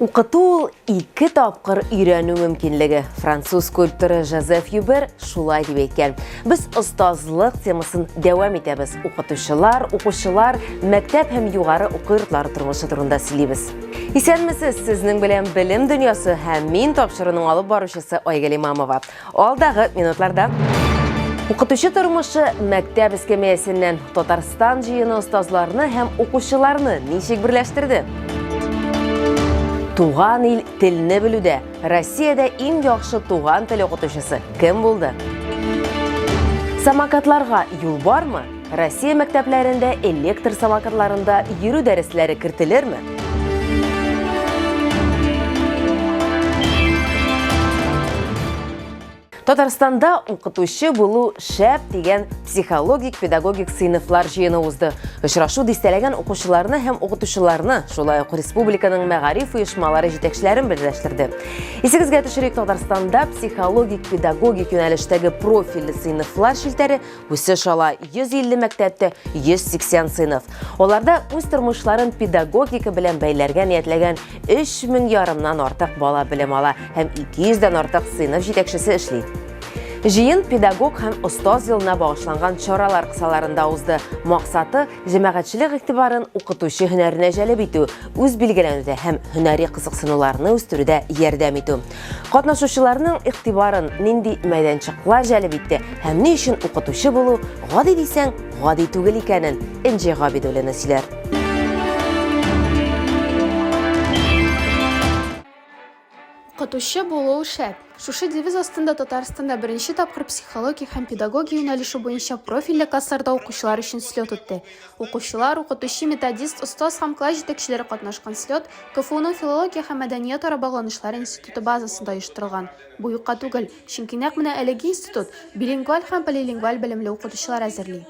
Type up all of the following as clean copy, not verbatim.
Укыту ул ике тапкыр өйрәнү мөмкинлеге. Француз скульпторы Жозеф Юбер шулай дип әйткән. Без остазлык темасын дәвам итәбез. Укытучылар, укучылар, мәктәп һәм югары уку йортлары тормышы турында сөйлибез. Исәнмесез, сезнең белән Белем дөньясы һәм мин тапшыруның алып баручысы Айгөл Имамова. Алдагы минутларда Укытучы тормышы мәктәп эскәмиясеннән Татарстан җыены остазларны һәм укучыларны ничек берләштерде? Туган ил телне белүдә Россиядә иң яхшы туган тел укытучысы кем булды? Самокатларга юл бармы? Россия мәктәпләрендә электр самокатларында йөрү дәресләре кертелерме? Татарстанда укытучы булу шәп дигән психологик-педагогик сыйныфлар җыены узды. Очрашу дистәләгән укучыларны һәм укытучыларны, шулай ук республиканың мәгариф оешмалары җитәкчеләрен берләштерде. Исегезгә төшерик, Татарстанда психологик-педагогик юнәлештәге профильле сыйныфлар челтәре Үсеш ала 150 мәктәптә 180 сыйныф. Аларда үз тормышларын педагогика белән бәйләргә ниятләгән 3000 ярымнан артык бала белем ала һәм 200 дән артык сыйныф җитәкчесе эшли. Җыен педагог һәм остаз елына багышланган чаралар кысаларында узды. Максаты җәмәгатьчелек игътибарын укытучы һөнәренә җәлеп итү, үз билгеләнүдә һәм һөнәри кызыксынуларны үстерүдә ярдәм итү. Катнашучыларның игътибарын нинди мәйданчыклар җәлеп итте һәм ни өчен укытучы булу гади дисәң, гади түгел икәнен Энҗе Габидуллина сөйләр. Укытучы булу шәп! Шушы девиз астында Татарстанда беренче тапкыр психология һәм педагогия юнәлеше буенча профильле классларда укучылар өчен слет үтте. Укучылар, укытучы, методист, остаз һәм класс җитәкчеләре катнашкан слет КФУның Филология һәм мәдәниятара багланышлар институты базасында оештырылган. Бу юкка түгел, чөнки нәкъ менә әлеге институт билингваль һәм полилингваль белемле укытучылар әзерли.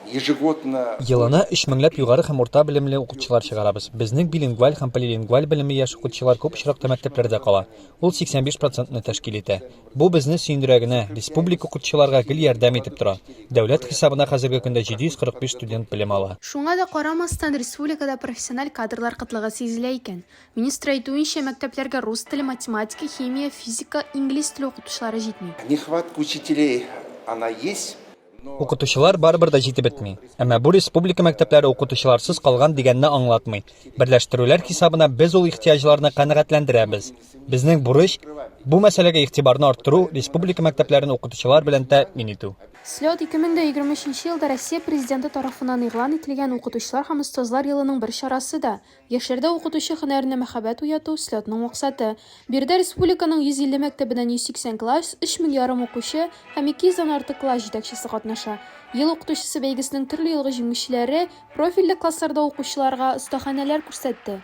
Ежегодно. Елына өч меңләп югары һәм урта белемле укытучылар чыгарабыз. Безнең билингваль һәм полилингваль белемле яшь укытучылар күп очракта мәктәпләрдә кала. Ул 85 процентны тәшкил итә. Бу безне сөендерә генә, республика укытучыларга гел ярдәм итеп тора. Дәүләт хисабына хәзерге көндә 745 студент белем ала. Шуңа да карамастан, республикада профессиональ кадрлар кытлыгы сизелә икән. Министр әйтүенчә, мәктәпләргә рус теле, математика, химия, физика, инглиз теле укытучылары җитми. Нехватка учителей, она есть. Укытучылар барыбер дә җитеп бетми. Әмма бу республика мәктәпләре укытучыларсыз калган дигәнне аңлатмый. Берләштерүләр хисабына без ул ихтыяҗларны канәгатьләндерәбез. Безнең бурыч, бу мәсьәләгә игътибарны арттыру, республика мәктәпләрен укытучылар белән тәэмин итү. Слет 2023 елда Россия Президенты тарафыннан игълан ителгән Укытучылар һәм остазлар елының бер чарасы да. Яшьләрдә укытучы һөнәренә мәхәббәт уяту, слетның максаты. Биредә республиканың 150 мәктәбеннән 180 класс, өч мең ярым укучы һәм 200 дән артык класс җитәкчесе катнаша. Ел укытучысы бәйгесенең төрле елгы җиңүчеләре профильле классларда укучыларга остаханәләр күрсәтте.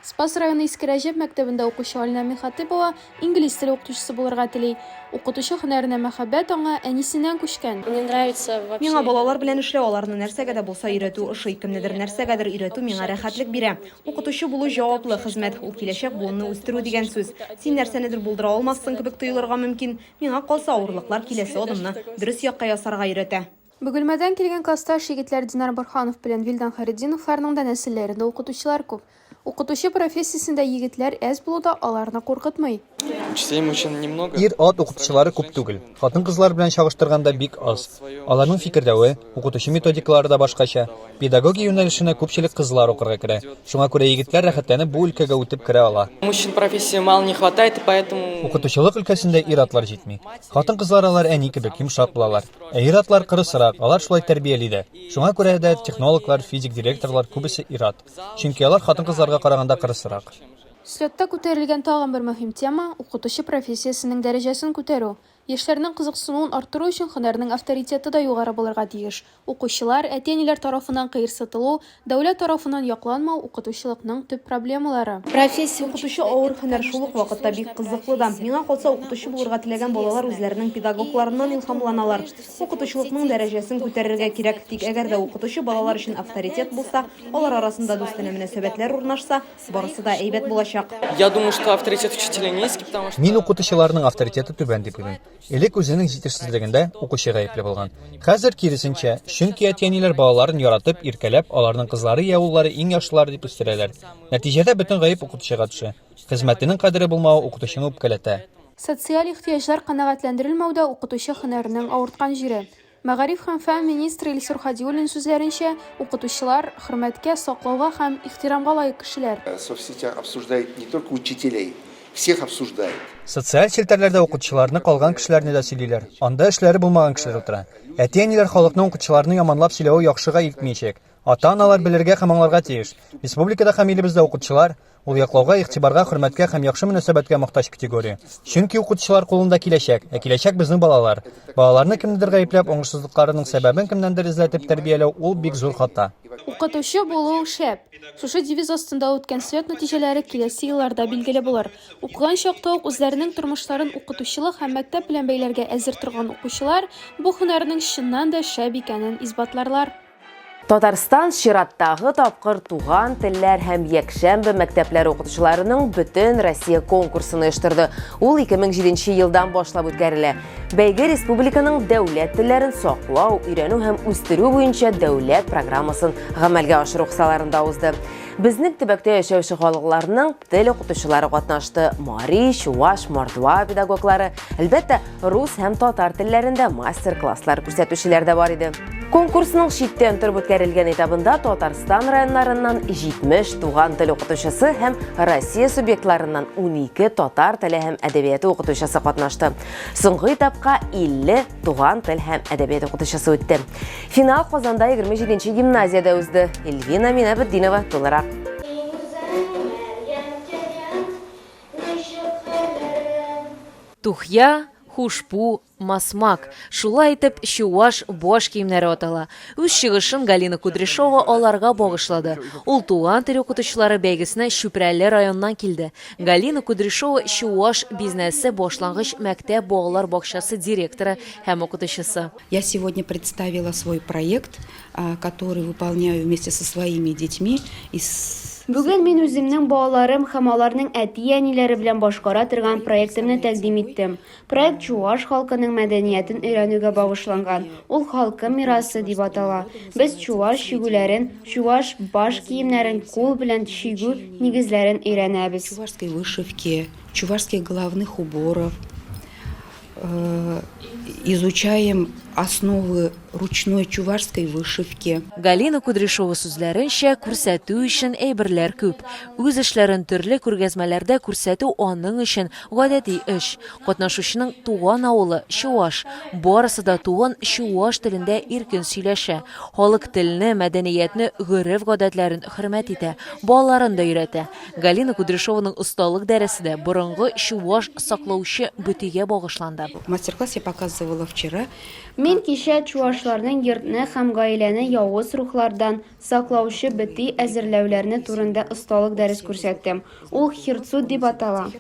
Спас районы Иске Рәҗәп мәктәбендә укучы Алинә Михатыйпова инглиз теле укытучысы булырга тели. Укытучы һөнәренә мәхәббәт аңа әнисеннән күчкән. Мне нравится вообще. Миңа балалар белән эшләү, аларны нәрсәгә дә булса өйрәтү ошый. Кемнедер нәрсәгәдер өйрәтү миңа рәхәтлек бирә. Укытучы булу җаваплы хезмәт, ул киләчәк буынны үстерү дигән сүз. Син нәрсәнедер булдыра алмассың кебек тоелырга мөмкин. Миңа калса, авырлыклар киләсе адымны дөрес якка ясарга өйрәтә. Бөгелмәдән килгән классташ егетләр Динар Борһанов белән Вилдан Хәйретдиновларның да нәселләрендә укытучылар күп. Укытучы профессиясендә егетләр әз булу да аларны куркытмый. Учителей мужчин немного. Ир-ат укытучылары күп түгел. Хатын-кызлар белән чагыштырганда бик аз. Аларның фикерләве, укытучы методикалары да башкача. Педагогия юнәлешенә күпчелек кызлар укырга керә. Шуңа күрә егетләр рәхәтләнеп бу өлкәгә үтеп керә ала. Мужчин профессии мало не хватает, и поэтому. Укытучылык өлкәсендә ир-атлар җитми. Хатын-кызлар алар әни кебек, йомшак булалар. Ә ир-атлар кырысрак, алар шулай тәрбияли дә. Шуңа күрә дә технологлар, физик директорлар күбесе ир-ат. Чөнки алар хатын-кызларга караганда кырысрак. Слетта күтәрелгән тагын бер мөһим тема, укытучы профессиясенең дәрәҗәсен күтәрү. Яшьләрнең кызыксынуын арттыру өчен һөнәрнең авторитеты да югары булырга тиеш. Укучылар, әти-әниләр тарафыннан кыерсытылу, дәүләт тарафыннан якланмау, укытучылыкның төп проблемалары. Профессия Укытучы авыр һөнәр, шул ук вакытта бик кызыклы да. Миңа калса, укытучы булырга теләгән балалар үзләренең педагогларыннан илһамланалар. Укытучылыкның дәрәҗәсен күтәрергә кирәк. Тик әгәр дә укытучы балалар өчен авторитет булса, алар арасында дустанә мөнәсәбәтләр урнашса, барысы да әйбәт булачак. Я думаю, что авторитет учителя низкий, потому что. Мин укытучыларның авторитеты түбән дип уйлыйм. Элек үзенең җитешсезлегендә укучы гаепле булган. Хәзер киресенчә, чөнки әти-әниләр балаларын яратып, иркәләп, аларның кызлары я уллары иң яхшылары дип үстерәләр. Нәтиҗәдә бөтен гаеп укытучыга төшә. Хезмәтенең кадере булмавы укытучыны үпкәләтә. Социаль ихтыяҗлар канәгатьләндерелмәү дә укытучы һөнәренең авырткан җире. Мәгариф һәм фән министры Илсур Һадиуллин сүзләренчә, укытучылар, хөрмәткә, саклауга һәм ихтирамга лаек кешеләр. В соцсетях обсуждают не только учителей, всех обсуждают. Социаль челтәрләрдә укытучыларны, калган кешеләрне дә сөйлиләр. Анда эшләре булмаган кешеләр утыра. Әти-әниләр халыкның укытучыларны яманлап сөйләве яхшыга илтмиячәк. Ата-аналар белергә һәм аңларга тиеш. Республикада һәм илебездә укытучылар, ул яклауга, игътибарга, хөрмәткә һәм яхшы мөнәсәбәткә мохтаҗ категория. Чөнки укытучылар кулында киләчәк, ә киләчәк безнең балалар. Балаларны кемнедер гаепләп, уңышсызлыкларының сәбәбен кемнәндер эзләтеп тәрбияләү ул бик зур хата. Укытучы булу шәп! Шушы девиз астында үткән слет нәтиҗәләре киләсе елларда билгеле булыр. Укыган чакта ук үзләренең тормышларын укытучылык һәм мәктәп белән бәйләргә әзер торган укучылар бу һөнәрнең чыннан да шәп икәнен исбатларлар. Татарстан чираттагы тапкыр туган телләр һәм якшәмбе мәктәпләре укытучыларының бөтен Россия конкурсын оештырды. Ул 2007 елдан башлап үткәрелә. Бәйге республиканың дәүләт телләрен саклау, өйрәнү һәм үстерү буенча дәүләт программасын гамәлгә ашыру кысаларында узды. Безнең төбәктә яшәүче халыкларның тел укытучылары катнашты. Мари, чуваш, мордва педагоглары, әлбәттә, рус һәм татар телләрендә мастер-класслар күрсәтүчеләр дә бар иде. Конкурсның читтән торып үткәрелгән этабында Татарстан районнарыннан 70 туган тел укытучысы һәм Россия субъектларыннан 12 татар теле һәм әдәбияты укытучысы катнашты. Соңгы этапка 50 туган тел һәм әдәбият укытучысы үтте. Финал Казанда 27 гимназиядә узды. Эльвина Минабетдинова тулырак. Тухья, хушпу, масмак. Шулай итеп, чуваш баш киемнәре атала. Үз чыгышын Галина Кудряшова аларга багышлады. Ул туган тел укытучылары бәйгесенә Чүпрәле районыннан килде. Галина Кудряшова Чуваш бизнәсе башлангыч мәктәп балалар бакчасы директоры һәм укытучысы. Я сегодня представила свой проект, который выполняю вместе со своими детьми из Бүген мин үземнең балаларым һәм аларның әти-әниләре белән башкара торган проектымны тәкъдим иттем. Проект чуаш халкының мәдәниятен өйрәнүгә багышланган, ул Халкым мирасы дип атала. Без чуаш чигүләрен, чуаш баш киемнәрен кул белән чигү нигезләрен өйрәнәбез. Чувашской вышивки, чувашских головных уборов, Изучаем основы ручной чувашской вышивки. Галина Кудряшова сүзләренчә, күрсәтү өчен әйберләр күп. Үз эшләрен төрле күргәзмәләрдә күрсәтү аның өчен гадәти эш. Катнашучының туган авылы, чуаш. Барысы да туган чуаш телендә иркен сөйләшә. Халык телне, мәдәниятне, гореф-гадәтләрен хөрмәт итә, балаларын да өйрәтә. Галина Кудряшованың осталык дәресе дә борынгы чуваш саклаучы бөтигә багышланды. Мастер-класс я показывала вчера. Мин кичә чуашларның йортны һәм гаиләне явыз рухлардан саклаучы бөти әзерләүләрне турында осталык дәрес күрсәттем. Ул хирцут дип атала.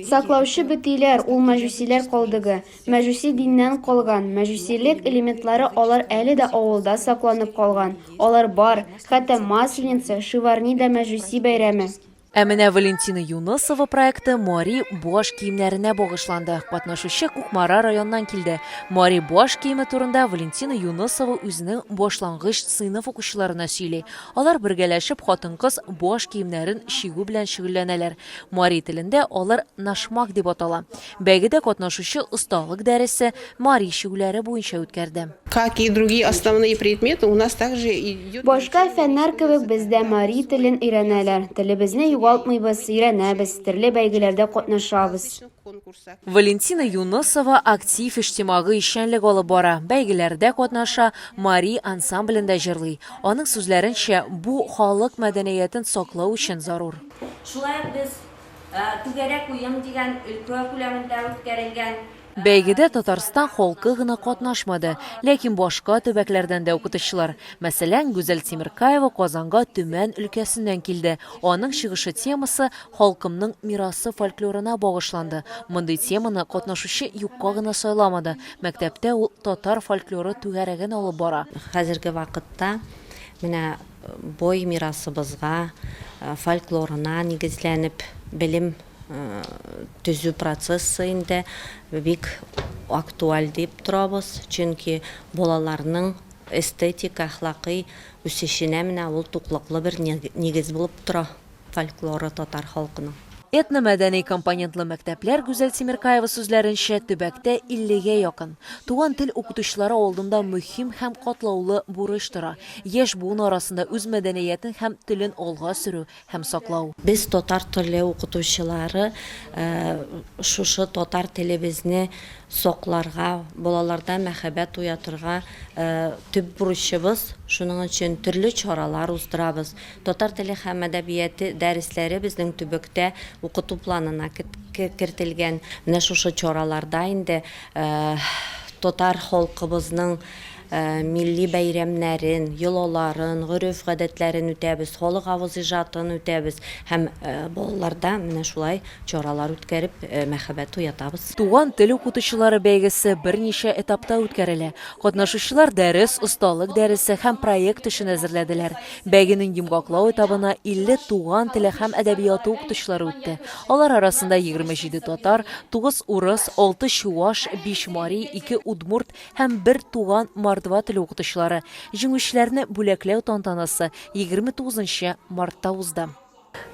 Саклаучы бөтиләр, ул мәҗүсиләр калдыгы. Мәҗүси диннән калган, мәҗүсилек элементлары алар әле дә авылда сакланып калган, алар бар, хәтта Масленица, Шиварни да мәҗүси бәйрәме. Ә менә Валентина Юнысова проекты мари баш киемнәренә багышланды. Катнашучы Кукмара районыннан килде. Мари баш киеме турында Валентина Юнысова үзенең башлангыч сыйныф укучыларына сөйли. Алар бергәләшеп хатын-кыз баш киемнәрен чигү белән шөгыльләнәләр. Мари телендә алар нашмак дип атала. Бәйгедә катнашучы осталык дәресе мари чигүләре буенча үткәрде. Как и другие основные предметы, у нас также идет. Башка фәннәр кебек бездә мари телен өйрәнәләр. Телебезне югалтмыйбыз, өйрәнәбез, төрле бәйгеләрдә катнашабыз. Валентина Юнысова актив иҗтимагый эшчәнлек алып бара, бәйгеләрдә катнаша, мари ансамблендә җырлый. Аның сүзләренчә, бу халык мәдәниятен саклау өчен зарур. Шулай ук без Түгәрәк уен дигән өлкә күләмендә үткәрелгән. Бәйгедә Татарстан халкы гына катнашмады, ләкин башка төбәкләрдән дә укытучылар. Мәсәлән, Гүзәл Тимеркаева Казанга Төмән өлкәсеннән килде. Аның чыгышы темасы Халкымның мирасы фольклорына багышланды. Мондый теманы катнашучы юкка гына сайламады. Мәктәптә ул татар фольклоры түгәрәген алып бара. Хәзерге вакытта менә Бай мирасыбызга, фольклорына нигезләнеп белем төзү процессы инде бик актуаль дип торабыз, чөнки балаларның эстетик, әхлакый үсешенә менә ул туклыклы бер нигез булып тора фольклоры татар халкының. Этномәдәни компонентлы мәктәпләр, Гүзәл Тимеркаева сүзләренчә, төбәктә 50 гә якын. Туган тел укытучылары алдында мөһим һәм катлаулы бурыч тора, яшь буын арасында үз мәдәниятен һәм телен алга сөрү һәм саклау. Без татар теле укытучылары шушы татар телебезне сакларга, балаларда мәхәббәт уятырга төп бурычыбыз. Шуның өчен төрле чаралар уздырабыз. Татар теле һәм әдәбияте дәресләре безнең төбәктә укыту планына кертелгән. Менә шушы чараларда инде татар халкыбызның милли бәйрәмнәрен, йолаларын, гореф-гадәтләрен үтәбез, халык авыз иҗатын үтәбез һәм балаларда менә шулай чаралар үткәреп, мәхәббәт уятабыз. Туган тел укытучылары бәйгесе берничә этапта үткәрелә. Катнашучылар дәрес, осталык дәресе һәм проект эшен әзерләделәр. Бәйгенең йомгаклау этабына 50 туган теле һәм әдәбияты укытучылары үтте. Алар арасында 27 татар, 9 урыс, 6 чуаш, 5 мари, 2 удмурт һәм бер туган мордва теле укытучылары. Җиңүчеләрне бүләкләү тантанасы 29 мартта узды.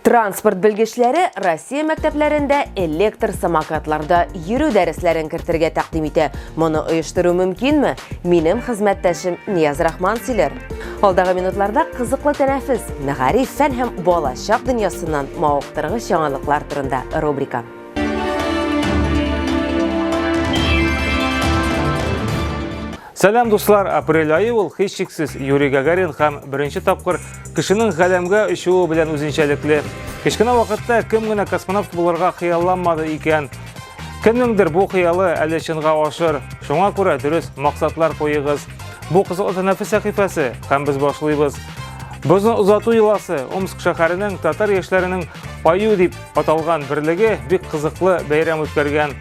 Транспорт белгечләре Россия мәктәпләрендә электр самокатларда йөрү дәресләрен кертергә тәкъдим итә. Моны оештыру мөмкинме? Минем хезмәттәшем Нияз Рахман сөйләр. Алдагы минутларда кызыклы тәнәфес, мәгариф, фән һәм балачак дөньясыннан мавыктыргыч яңалыклар турында рубрика. Сәлам, дуслар! Апрель ае ул һичшиксез Юрий Гагарин һәм беренче тапкыр кешенең галәмгә очуы белән үзенчәлекле. Кечкенә вакытта кем генә космонавт булырга хыялланмады икән? Кемнеңдер бу хыялы әле чынга ашыр. Шуңа күрә дөрес максатлар куегыз. Бу Кызыл тәнәфес сәхифәсе һәм без башлыйбыз. Бозны озату йоласы Омск шәһәренең татар яшьләренең Аю дип аталган берлеге бик кызыклы бәйрәм үткәргән.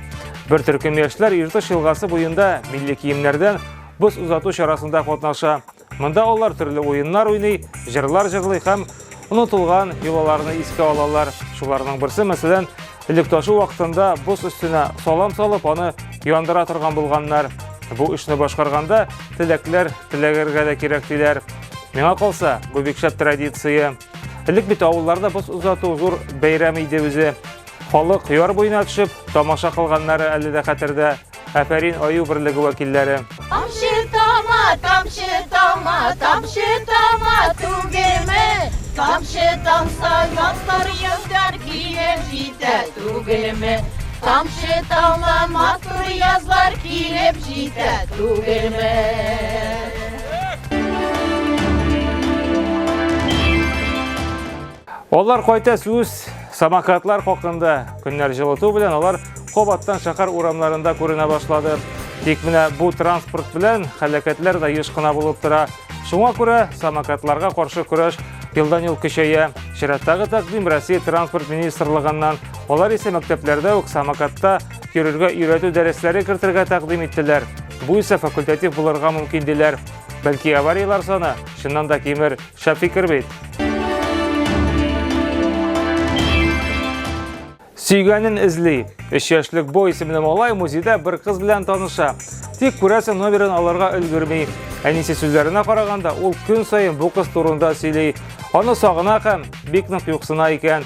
Бер төркем яшьләр Иртыш елгасы буенда милли киемнәрдән боз озату чарасында катнаша. Монда алар төрле уеннар уйный, җырлар җырлый һәм онытылган йолаларны искә алалар. Шуларның берсе, мәсәлән, элек ташу вакытында боз өстенә салам салып, аны яндыра торган булганнар. Бу эшне башкарганда теләкләр теләгергә дә кирәк диләр. Миңа калса, бу бик шәп традиция. Элек бит авылларда боз озату зур бәйрәм иде үзе. Халык яр буена төшеп, тамаша кылганнары әле дә хәтердә. Афәрин аю берлеге вәкилләре. Тамчы тама, тамчы тама, тамчы тама түгелме? Тамчы тамса, язлар язлар килеп җитә түгелме? Тамчы тама, матур язлар килеп җитә түгелме? Алар кайта сүз самокатлар хакында. Көннәр җылыту белән алар кабаттан шәһәр урамнарында күренә башлады. Тик менә бу транспорт белән һәлакәтләр дә еш кына булып тора. Шуңа күрә самокатларга каршы көрәш елдан-ел көчәя. Чираттагы тәкъдим Россия транспорт министрлыгыннан. Алар исә мәктәпләрдә үк самокатта йөрергә өйрәтү дәресләре кертергә тәкъдим иттеләр. Бу исә факультатив булырга мөмкин диләр. Бәлки аварияләр саны чыннан да кимер. Шәп фикер бит. Сөйгәнен эзли. Өч яшьлек Бо исемле малай музейда бер кыз белән таныша. Тик күрәсең номерын алырга өлгерми. Әнисе сүзләренә караганда, ул көн саен бу кыз турында сөйли. Аны сагына һәм бик нык юксына икән.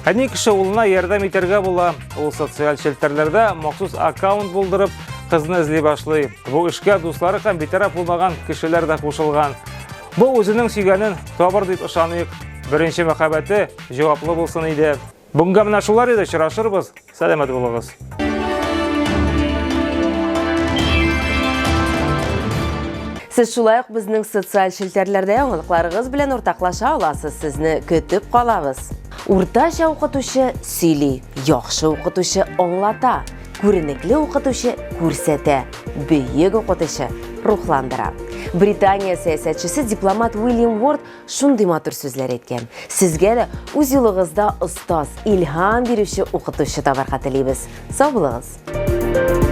Әни кеше улына ярдәм итәргә була. Ул социаль челтәрләрдә махсус аккаунт булдырып, кызны эзли башлый. Бу эшкә дуслары һәм битараф булмаган кешеләр дә кушылган. Бу үзенең сөйгәнен табыр дип ышаныйк. Беренче мәхәббәте җаваплы булсын иде. Бүгенгә менә шулар иде, очрашырбыз. Сәламәт булыгыз. Сез шулай ук безнең социаль челтәрләрдә яңалыкларыгыз белән уртаклаша аласыз. Сезне көтеп калабыз. Уртача укытучы сөйли, яхшы укытучы аңлата, күренекле укытучы күрсәтә, бөек укытучы рухландыра. Британия сәясәтчесе дипломат Уильям Уорд шундый матур сүзләр әйткән. Сезгә дә үз юлыгызда остаз, илһам бирүче укытучы табарга телибез. Сау булыгыз!